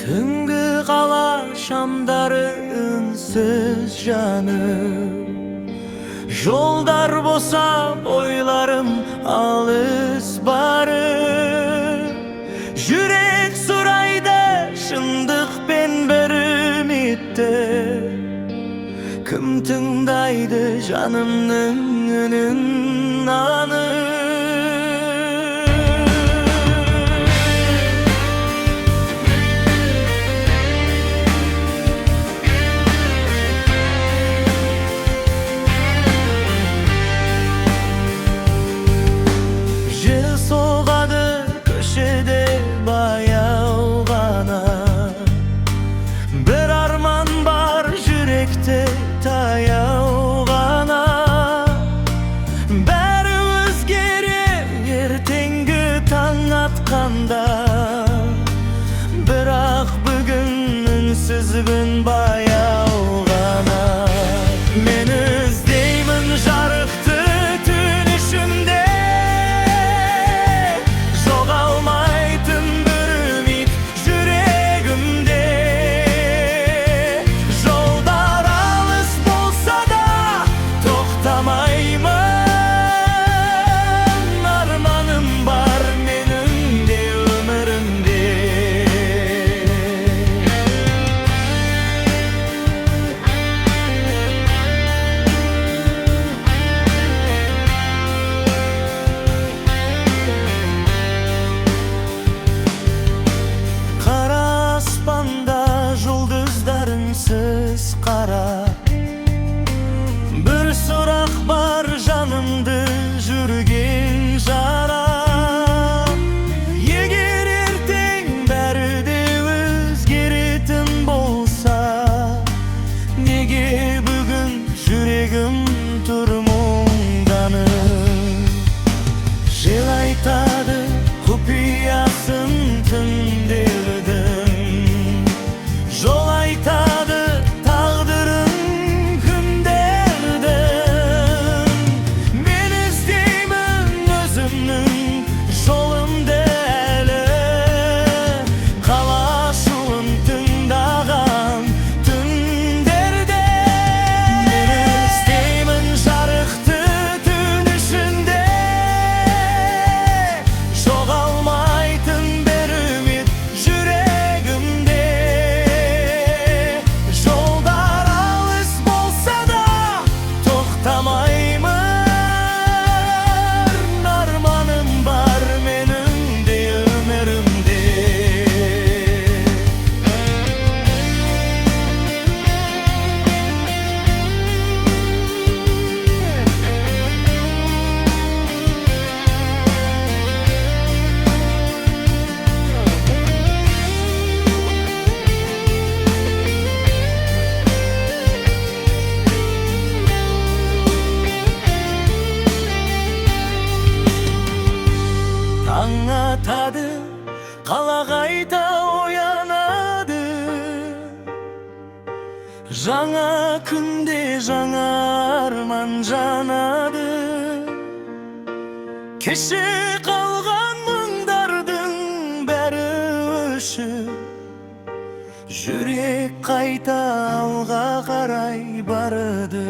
Түнгі қала шамдары үнсіз жанып, жолдар босап, ойларым алыс барып. Жүрек сұрайды шындық пен бір үмітті. Кім тыңдайды жанымның үнін анық? Жел соғады көшеде баяу ғана. Бір арман бар жүректе таяу ғана. Бәрі өзгерер ертеңгі таң атқанда. Бірақ бүгін үнсізбін, баяу ғана. Мен іздеймін жарықты түн ішінде, жоғалмайтын бір үміт жүрегімде. Жолдар алыс болса да, тоқтамаймын. Арманым бар менің де өмірімде. Қара аспанда жұлдыздар үнсіз қара. Бір сұрақ бар жанымды жүрген жара. Егер ертең бәрі де өзгеретін болса, неге бүгін жүрегім тұр мұңданып? Жел айтады құпиясын түндердің, жол айтады тағдырын күндердің. Мен іздеймін өзімнің жолымды әлі, қала шуын тыңдаған түндерде. Мен іздеймін жарықты түн ішінде, жоғалмайтын бір үміт жүрегімде. Жолдар алыс болса да, тоқтамаймын. Арманым бар менің де өмірімде. Таң атады, қала қайта оянады. Жаңа күнде жаңа арман жанады. Кеше қалған мұңдардың бәрі өшіп, жүрек қайта алға қарай барады.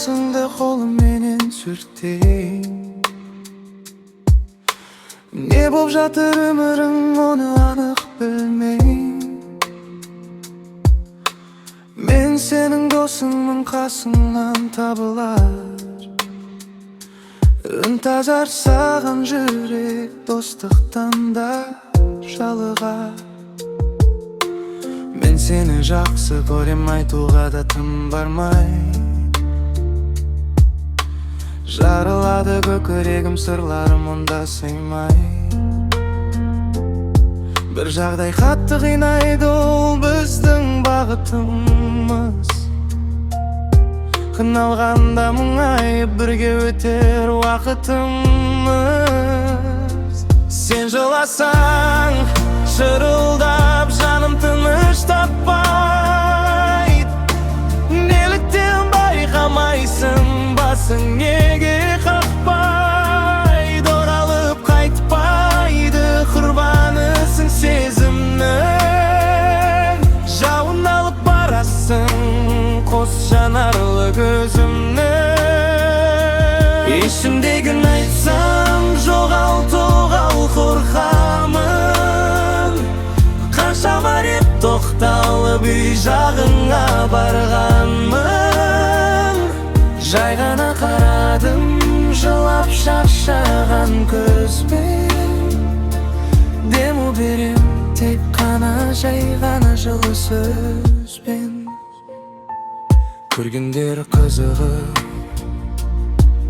Жасыңды қолымменен сүртейін. Не боп жатыр өмірің, оны анық білмеймін. Мен сенің досыңмын, қасыңнан табылар. Ынтызар саған жүрек достықтан да жалығар. Мен сені жақсы көрем, айтуға да тым бармай. Жарылады көкірегім, сырларым онда сыймай. Бір жағдай қатты қинайды, ол біздің бағытымыз. Қиналғанда мұңайып бірге өтер уақытымыз. Сен жыласаң, шырылдап жаным тыныш таппайды. Неліктен байқамайсың, басың неге қақпайды? Оралып қайтпайды, құрбанысың сезімнің. Жауын алып барасың қос жанарлы көзімнің. Ішімдегін айтсам, жоғалтуға қорқамын. Қаншама рет тоқталып үй жағыңа барғанмын. Жай ғана қарадым жылап шаршаған көзбен. Дему берем тек қана жай ғана жылы сөзбен. Көргендер қызығып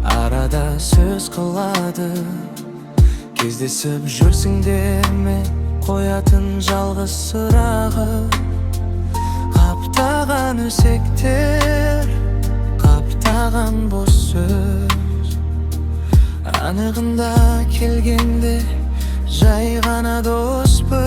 арада сөз қылады. Кездесіп жүрсіңдер ме, қоятын жалғыз сұрағы. Қаптаған өсектер, қаптаған бос сөз. Анығында келгенде жай ғана доспыз.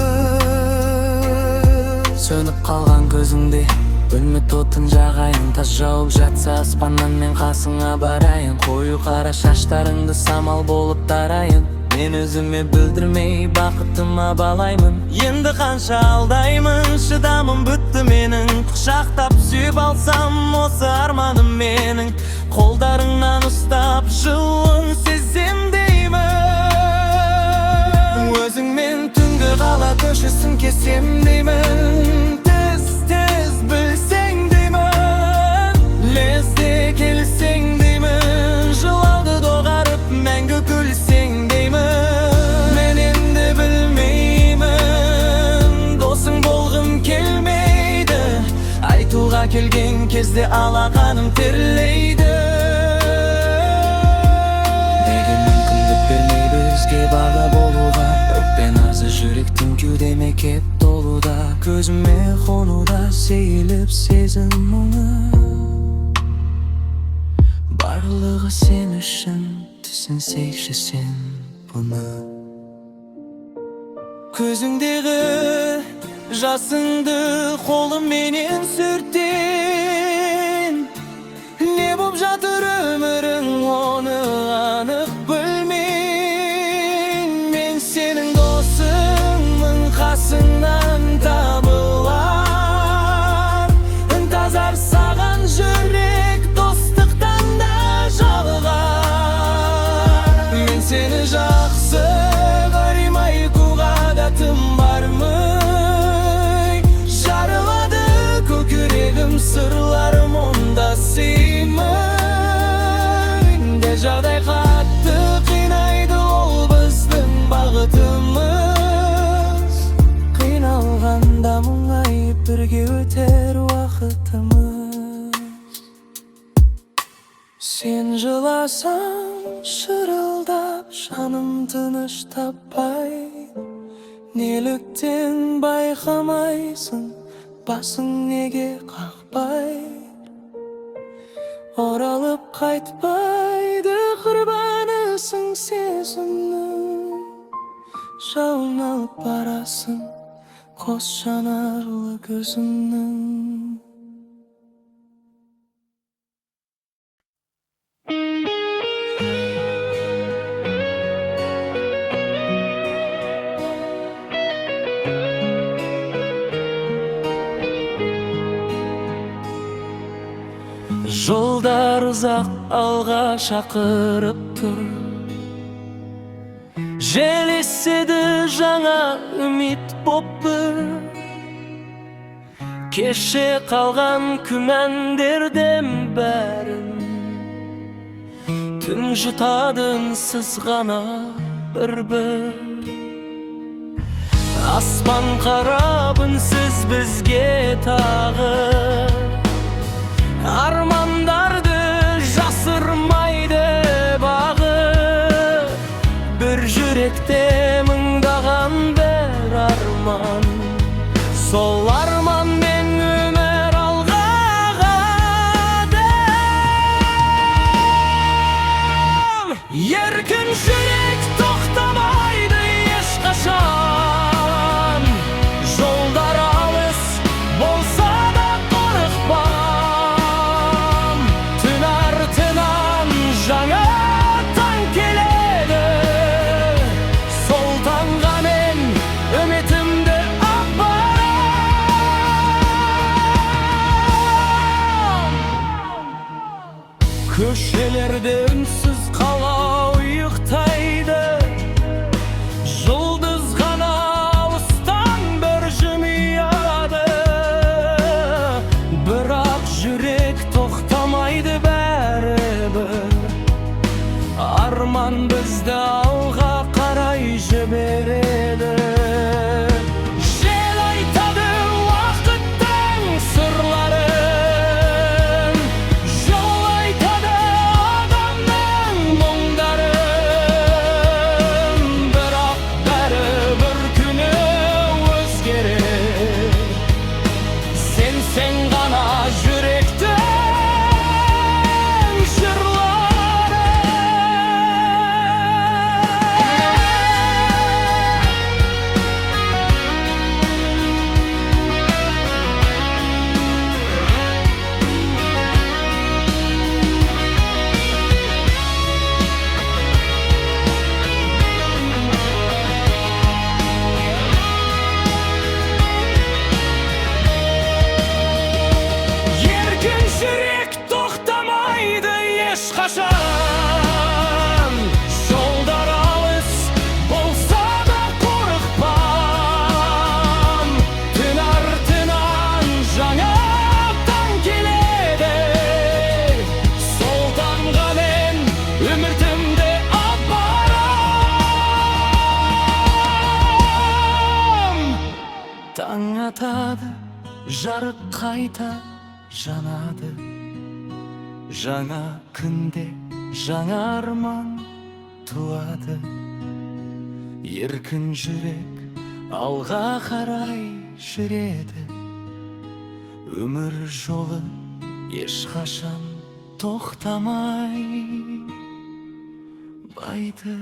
Сөніп қалған көзіңде бөлме отын жағайын. Тас жауып жатса аспаннан, мен қасыңа барайын. Қою қара шаштарыңды самал болып тарайын. Мен өзіме білдірмей бақытыма балаймын. Енді қанша алдаймын, шыдамым бітті менің. Құшақтап сүйіп алсам, осы арманым менің. Қолдарыңнан ұстап жылуын сезем деймін. Өзіңмен түнгі қала көшесін кесем деймін. Тез тез білсең деймін, лезде келсең деймін. Жылауды доғарып мәңгі күлсең деймін. Мен енді білмеймін, досың болғым келмейді. Айтуға келген кезде алақаным терлейді. Неге мүмкіндік бермей бізге баға болуға? Өкпе назы жүректің кеудеме кеп толуда. Көзіме қонуда сейіліп сезім мұңы. Барлығы сен үшін, түсінсейші сен бұны. Көзіңдегі жасыңды қолымменен сүртейін. Не боп жатыр өмірің, оны анық білмеймін. Мен сенің досыңмын, қасыңнан табылар. Ынтызар саған жүрек достықтан да жалығар. Мен сені жақсы көрем, айтуға да тым бармай. Жарылады көкірегім, сырларым онда сыймай. Де жағдай қатты қинайды, ол біздің бағытымыз. Қиналғанда мұңайып бірге өтер уақытымыз. Сен жыласаң шырылдап жаным тыныш таппай. Неліктен байқамайсың, басың неге қақпай? Оралып қайтпайды, құрбанысың сезімнің. Жауын алып барасың қос жанарлы көзімнің. Жолдар ұзақ, алға шақырып тұр. Жел еседі жаңа үміт боп бір. Кеше қалған күмәндерден бәрін түн жұтады үнсіз ғана бір-бір. Аспан қарап үнсіз бізге тағы, армандарды жасырмайды бағы. Бір жүректе мыңдаған бір арман, сол арманмен өмір алға ағады. Еркін жүрек тоқтамайды ешқашан, жолдар алыс болса да қорықпам. Түн артынан жаңа таң келеді, сол таңға мен үмітімді апарам. Көшелерде үнсіз қала ұйықтайды, жұлдыз ғана алыстан бір жымияды. Бірақ жүрек тоқтамайды бәрібір, арман бізді алға қарай жібереді. Жел айтады уақыттың сырларын, жол айтады адамның мұңдарын. Бірақ бәрі бір күні өзгерер, сенсең ғана жүректің жырлары. Еркін жүрек тоқтамайды ешқашан, жолдар алыс болса да қорықпам. Түн артынан жаңа таң келеді, сол таңға мен үмітімді апарам. Таң атады, жарық қайта жанады, жаңа күнде жаңа арман туады. Еркін жүрек алға қарай жүреді, өмір жолы ешқашан тоқтамай байды.